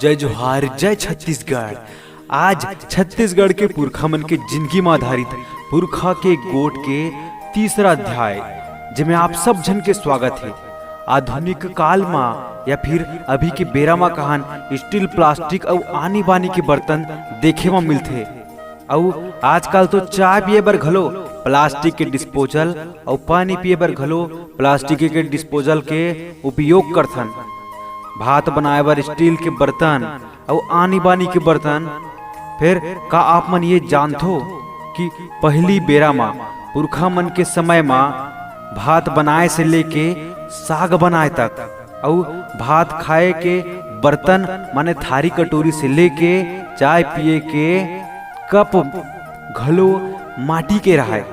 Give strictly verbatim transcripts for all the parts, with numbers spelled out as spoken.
जय जोहार, जय छत्तीसगढ़। आज छत्तीसगढ़ के पुरखा मन के जिंदगी म आधारित पुरखा के गोठ के तीसरा अध्याय, जेमे आप सब झन के स्वागत हे। आधुनिक काल म या फिर अभी के बेरा म कहान, स्टील, प्लास्टिक अउ आनी बानी के बर्तन देखे म मिलथे। अउ आजकल तो चाय पिए बर घलो प्लास्टिक के डिस्पोजल अउ पानी पिए बर घलो प्लास्टिक के डिस्पोजल के उपयोग करथन। भात बनाए बर स्टील के बर्तन अउ आनी बानी के बर्तन। फेर का आप मन ये जानथो कि पहिली बेरा म, पुरखा मन के समय म भात बनाए से लेके साग बनाए तक अउ भात खाए के बर्तन माने थारी कटोरी से लेके चाय पिए के कप घलो माटी के रहय।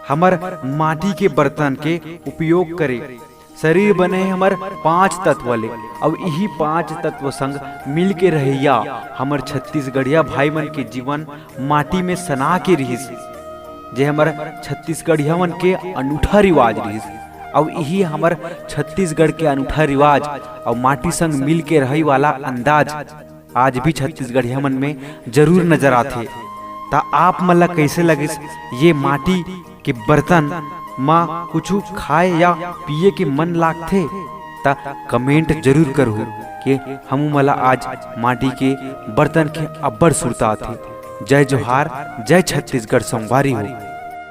हमर माटी के बर्तन के उपयोग करे। शरीर बने हे हमर पांच तत्व ले, अउ इही पांच तत्व संग मिल के रहइया हमर छत्तीसगढ़िया भाई मन के जीवन माटी में सना के रिहिस, जे हमर छत्तीसगढ़िया मन के अनूठा रिवाज रिहिस। अउ इही हमर छत्तीसगढ़ के अनूठा रिवाज अउ माटी संग मिल के रहई वाला अंदाज आज भी छत्तीसगढ़िया मन में जरूर नजर आथे। त आप मन ला कइसे लगिस ये माटी के बर्तन म कुछु खाए या पिए के मन लागथे, त कमेंट जरूर करहू कि हमू मन ला आज माटी के बर्तन के अब्बड़ सुरता आथे। जय जोहार, जय छत्तीसगढ़ संगवारी हो।